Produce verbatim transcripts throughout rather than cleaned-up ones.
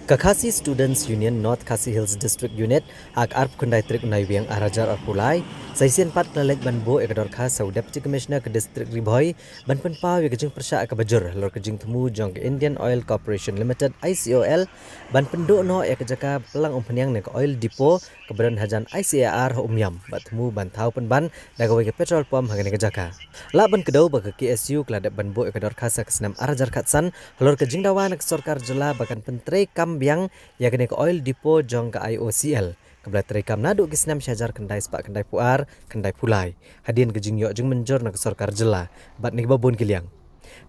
Ka Khasi Students Union North Khasi Hills District Unit ha ka arphew khyndai tarik u Naiwieng ar hajar arphew lai, sa shisien pat ka la leit ban buh ïa ka dorkhas ha u Deputy Commissioner ka District Ri Bhoi ban pynpaw ïa ka jingpyrshah kaba jur halor ka jingthmu jong ka Indian Oil Corporation Limited, I C O L, ban pynduh noh ïa ka jaka plang umphniang ne ka oil depot kaba don hajan I C A R ha Umiam, bad thmu ban thaw pynban da kawei ka petrol pump ha kane ka jaka. Lah ban kdew ba ka K S U ka la dep ban buh ïa ka dorkhas ha ka snem ar hajar khatsan halor ka jingdawa na ka sorkar jylla ba kan pyntreikam biang ïa kane ka oil depot jong ka I O C L, kaba la treikam naduh ki snem shi hajar khyndai spah khyndaiphew ar, khyndaiphew lai, hadien ka jingïoh jingmynjur na ka sorkar jylla bad na kiba bun ki liang.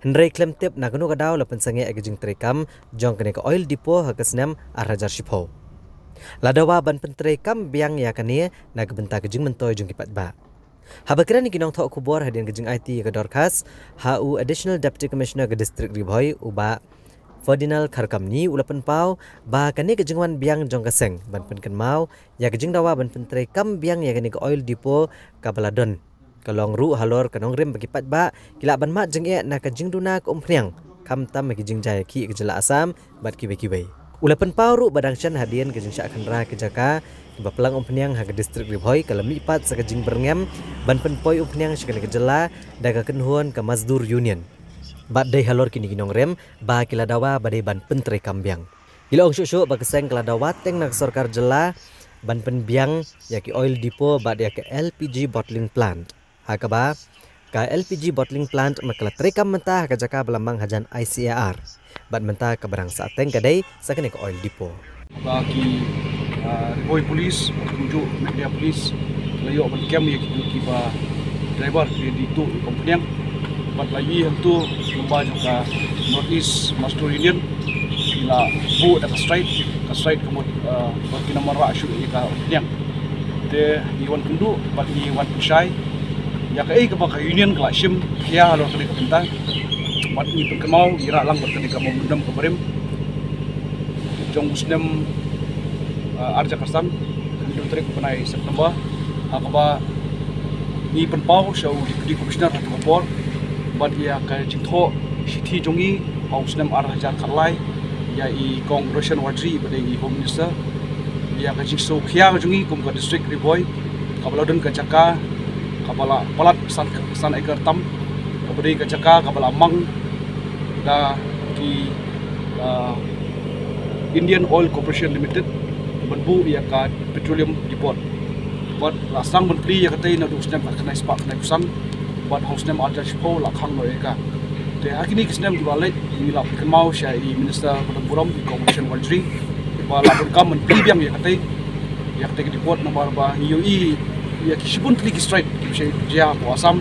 Hynrei khlem tip na kano ka daw la pynsangeh ïa ka jingtreikam jong kane ka oil depot ha ka snem ar hajar shiphew. La dawa ban pyntreikam biang ïa kane na ka bynta ka jingmyntoi jong ki paidbah. Haba kren ïa ki nongthoh khubor hadien ka jingaiti ïa ka dorkhas ha u Additional Deputy Commissioner ka District Ri Bhoi, u Bah Ferdinand Kharkamni, u la pynpaw ba kane ka jingwan biang jong ka seng ban pynkynmaw ïa ka jingdawa ban pyntreikam biang ïa kane ka oil depot kaba la don, ka long ruh halor ka nongrim ba ki paidbah ki lah ban mad jingeh na ka jingduna ka umphniang, khamtam ha ki jingjia ïakhih ka jylla Assam bad kiwei kiwei. U la pynpaw ruh ba dang shen hadien ka jingshah khynra ka jaka kaba plang umphniang ha ka District Ri Bhoi ka la mihpat sa ka jingbyrngem ban pynpoi umphniang sha kane ka jylla da ka kynhun ka Mazdoor Union, bad dei halor kine ki nongrim ba ki la dawa ba dei ban pyntreikam biang. Ki la ong shuh shuh ba ka seng ka la dawa teng na ka sorkar jylla ban pynbiang ïa ki oil depot bad ïa ka L P G bottling plant, ha kaba ka L P G bottling plant ma ka la treikam mynta ha ka jaka ba la mang hajan I C A R, bad mynta kaba dang sah teng ka dei sa kane ka oil depot. Ba ki, ah, Ri Bhoi Police, kumjuh Meghalaya Police, la ïoh ban kem ïa kito kiba driver ki dei tuh ïa ka umphniang. Bad la ïohi hangto, lyngba jong ka North East Mazdoor Union, ki la buh da ka strike, ka strike ka mut, ah, ba ki nang wanrah shuh ïa ka umphniang. Te ngi wan kynduh bad ngi wan pynshai ïa kaei kaba ka union ka la shim khia halor kane ka bynta. Bad ngi pynkynmaw, ngi rah lang bad kane ka memorandum kaba rim jong u snem, ah, ar hajar khatsan, hynriew tarik u bnai September, ha kaba ngi pynpaw sha u Deputy Commissioner ha kato ka por bad ïa ka jingthoh shithi jong ngi ha u snem ar hajar khatlai ïa i Kong Roshan Warjri ba dei i Home Minister, ïa ka jingsngewkhia ka jong ngi kum ka District Ri Bhoi, kaba la don ka jaka kaba la palat san, san acre tam, kaba dei ka jaka kaba la mang da ki, ah, Indian Oil Corporation Limited ban buh ïa ka petroleum depot. Bad la sdang ban plie ïa katei naduh u snem khatkhyndai spah khyndaiphew san, bad ha u snem ar hajar shiphew la khang noh ïa ka. Te ha kine ki snem kiba la leit, ngi la pynkynmaw sha i Minister ba don burom, i Kong Roshan Warjri, ba la donkam ban plie biang ïa katei, ïa katei ka depot, namar ba ngi ïohi ïa ki shibun tylli ki strike kiba shait jia hapoh Assam,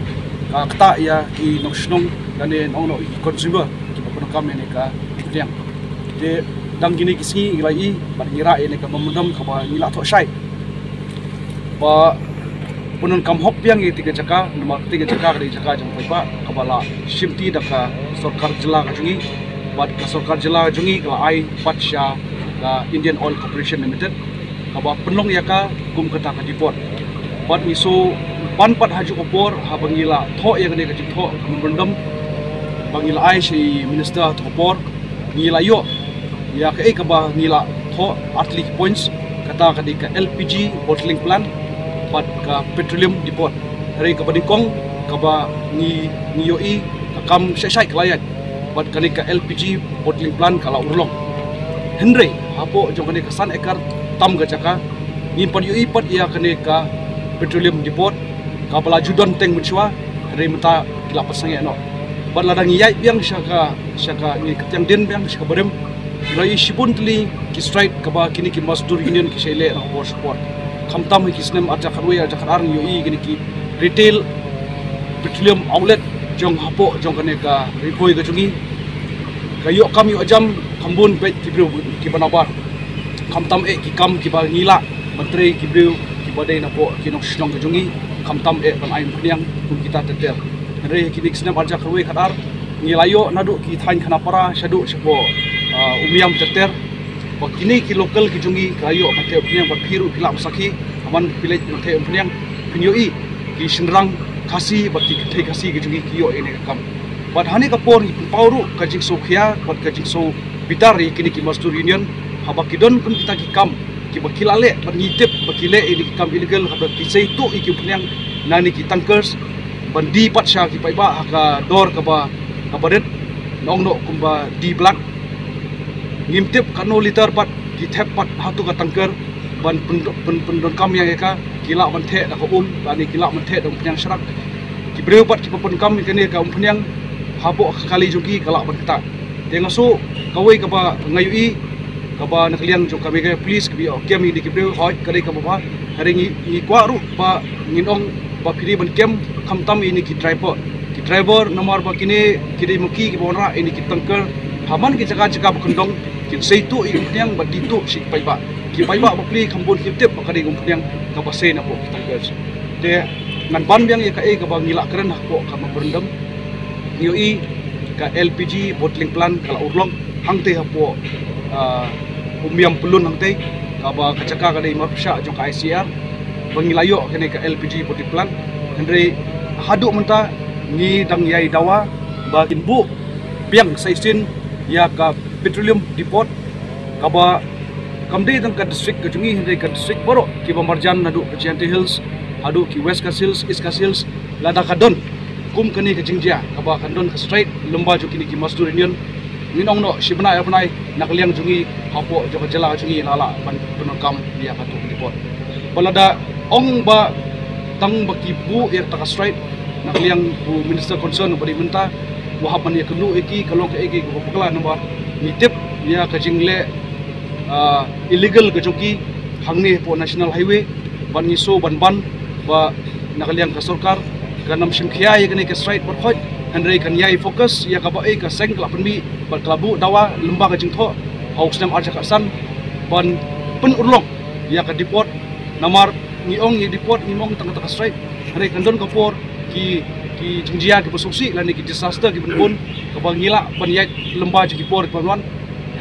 ka ktah ïa ki nongshnong lane nong noh ki consumer kiba pyndonkam ïa kane ka umphniang. Te dang kine ki sngi ngi la ïohi bad ngi rah ïa kane ka memorandum kaba ngi la thoh shai ba pyndonkam hok biang ïa katei ka jaka, namar katei ka jaka ka dei jaka jong paidbah kaba la shimti da ka sorkar jylla ka jong ngi, bad ka sorkar jylla ka jong ngi ka la ai pat sha ka Indian Oil Corporation Limited, kaba pynlong ïa ka kum kata ka depot. Bad ngi shu pan pat ha kajuh ka por haba ngi la thoh ïa kane ka jingthoh ka memorandum ba ngi la ai sha i Minister ha kato ka por, ngi la ïoh ïa kaei kaba ngi la thoh, ar tylli ki points, kata ka dei ka L P G bottling plant bad ka petroleum depot. Hynrei kaba nyngkong kaba ngi, ngi ïohi ka kam shait shait ka la ïaid, bad kane ka L P G bottling plant ka la urlong. Hynrei hapoh jong kane ka san acre tam ka jaka, ngim pat ïohi pat ïa kane ka petroleum depot kaba la ju don teng mynshuwa, hynrei mynta ki la pynsangeh noh. Bad lada ngi ïaid biang sha ka, sha ka, ngi kynthiang dien biang sha ka barim, ngi la ïohi shibun tylli ki strike kaba kine ki Mazdoor Union ki shait leh na ka por sha ka por. Khamtam ha ki snem ar hajar khatwei, ar hajar khatar ngi ïohi kine ki retail petroleum outlet jong hapoh jong kane ka Ri Bhoi ka jong ngi. Ka ïoh kam ïoh jam, kham bun beit ki briew kiba nabar. Khamtam eh ki kam kiba ngi lah ban trei ki briew kiba dei napoh ki nongshnong ka jong ngi, khamtam eh ban ai umphniang kum kita ter ter. Hynrei ha kine ki snem ar hajar khatwei khatar ngi la ïoh naduh ki thaiñ Khanapara shaduh shapoh, ah, Umiam ter ter, ba kine ki local ki jong ngi ki la ïoh ban theh umphniang, bad phi ruh phi lah ban sakhi, ha man phi leit ban theh umphniang phin ïohi ki shynrang Khasi bad ki kynthei Khasi ki jong ngi ki ïoh ïa kane ka kam. Bad ha kane ka por ngi pynpaw ruh ka jingsngewkhia bad ka jingsngewbitar ïa kine ki Mazdoor Union Haba ki don kum kita ki kam kiba ki la leh, bad ngi tip ba ki leh ïa kine ki kam illegal, haba ki sei tuh ïa ki umphniang na kine ki tankers ban die pat sha ki paidbah ha ka dor kaba, kaba rit, nongno kumba die blunt. Ngim tip katno litre bad ki thep pat hato ka tanker ban pyn-, pyn-, pyndonkam ïa ka, ki lah ban theh da ka um, lane ki lah ban theh da umphniang sharak. Ki briew pat kiba pyndonkam ïa kane ka umphniang hapoh ka kali jong ki ka lah ban ktah. Te nga sngew kawei kaba nga ïohi kaba na ka liang jong ka Meghalaya Police kaba ïoh kem ïa kine ki briew, hooid ka dei kaba bha. Hynrei ngi, ngi kwah ruh ba ngin ong ba phi dei ban kem khamtam ïa kine ki driver. Ki driver namar ba kine ki dei ma ki kiba wanrah ïa kine ki tanker ha man ki jaka jaka ba kyndong, kin sei tuh ïa ki umphniang bad die tuh sha ki paidbah. Ki paidbah bapli kham bun kim tip ba ka dei ka umphniang kaba sei napoh ki tankers. Te ngan ban biang ïa kaei kaba ngi la kren hapoh ka memorandum. Ngi ïohi ka L P G bottling plant ka la urlong hangtei hapoh, ah, Umiam Pyllun hangtei, kaba ka jaka ka dei marpyrshah jong ka I C R, ba ngi la ïoh kane ka L P G bottling plant. Hynrei haduh mynta ngi dang ïai dawa ba kin buh biang sa shisien ïa ka petroleum depot, kaba kam dei tang ka district ka jong ngi, hynrei ka district baroh kiba marjan, naduh ka Jaintia Hills haduh ki West Khasi Hills, East Khasi Hills, lada ka don kum kane ka jingjia kaba kan don ka strike lyngba jong kine ki Mazdoor Union, ngin ong noh shi bnai ar bnai na ka liang jong ngi hapoh jong ka jylla jong ngi la lah ban pyndonkam ïa kato ka depot. Ba lada ong ba tang ba ki buh ïa kata ka strike, na ka liang u minister concern ba dei mynta u hap ban ïakynduh ïa ki, ka long kaei kaei kaba bakla namar ngi tip ïa ka jingleh, ah, illegal ka jong ki hangne hapoh National Highway. Bad ngi sngew ban ban ba na ka liang ka sorkar kan ym shim khia ïa kane ka strike baroh khoit, hynrei kan ïai focus ïa kaba ei ka seng ka la pynmih bad ka la buh dawa lyngba ka jingthoh ha u snem ar hajar khatsan ban pynurlong ïa ka depot. Namar ngi ong ïa depot, ngim ong tang kata ka strike, hynrei kan don ka por ki, ki jingjia kiba sngewsih lane ki disaster kiba bun bun kaba ngi lah ban ïaid lyngba jong ki por kiban wan.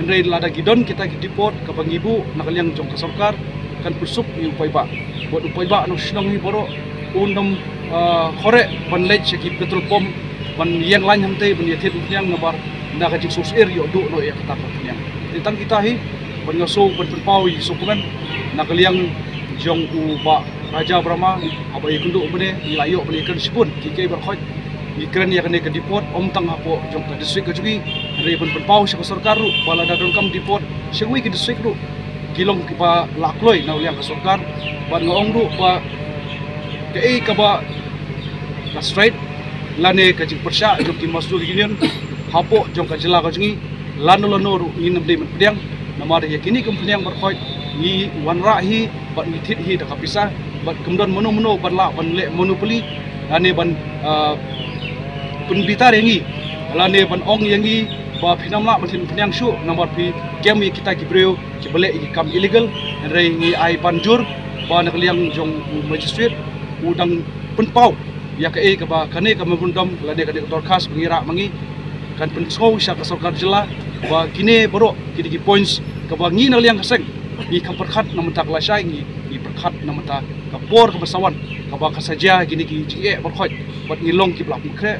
Hynrei lada ki don kita ki depot kaba ngi buh na ka liang jong ka sorkar, kan pynsuk ïa u paidbah. Bad u paidbah nongshong hi baroh un ym, ah, kyrhai ban leit sha ki petrol pump ban ïeng lain hangtei ban ïathied umphniang namar na ka jingsngewsih ïoh duh noh ïa kata ka umphniang. Te tang kita hi ban nga sngew ban pynpaw ïa ki sngewkmen na ka liang jong u Bah Raja Brahma, haba ïakynduh mynne ngi la ïoh ban ïakren shibun kiei kiei baroh khoit. Ngi kren ïa kane ka depot ym tang hapoh jong ka district ka jong ngi, hynrei ban pynpaw sha ka sorkar ruh ba lada donkam depot sha kiwei ki district ruh, ki long kiba la kloi na ka liang ka sorkar. Bad nga ong ruh ba kaei kaba ka strike lane ka jingpyrshah jong ki Mazdoor Union hapoh jong ka jylla ka jong ngi, lano lano ruh ngin ym dei ban pdiang. Namar ïa kine ki umphniang baroh khoit ngi wanrah hi bad ngi thied hi da ka pisa, bad kam don mano mano ban lah ban leh monopoly lane ban, ah, pynbitar ïa ngi lane ban ong ïa ngi ba phin ym lah ban thied umphniang shuh namar phi kem ïa kita ki briew kiba leh ïa ki kam illegal. Hynrei ngi ai ban jur ba na ka liang jong u magistrate u dang pynpaw ïa kaei kaba kane ka memorandum lane kane ka dorkhas ba ngi rah ma ngi kan pynsngew sha ka sorkar jylla ba kine baroh kine ki points kaba ngi na ka liang ka seng ngi kham pyrkhat na ka bynta ka lashai, ngi, ngi pyrkhat na ka bynta ka por kaba sa wan kaba kan sa jia kine ki jingeh baroh khoit bad ngi long kiba la pynkhreh.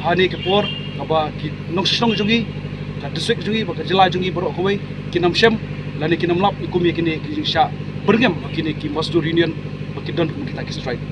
Hangne ka por kaba ki nongshong shnong jong ngi, ka district jong ngi bad ka jylla jong ngi baroh kawei kin ym shem lane kin ym lap ïa kum ïa kine ki jingshah byrngem kine ki Mazdoor Union ba ki don kum kita ki strike.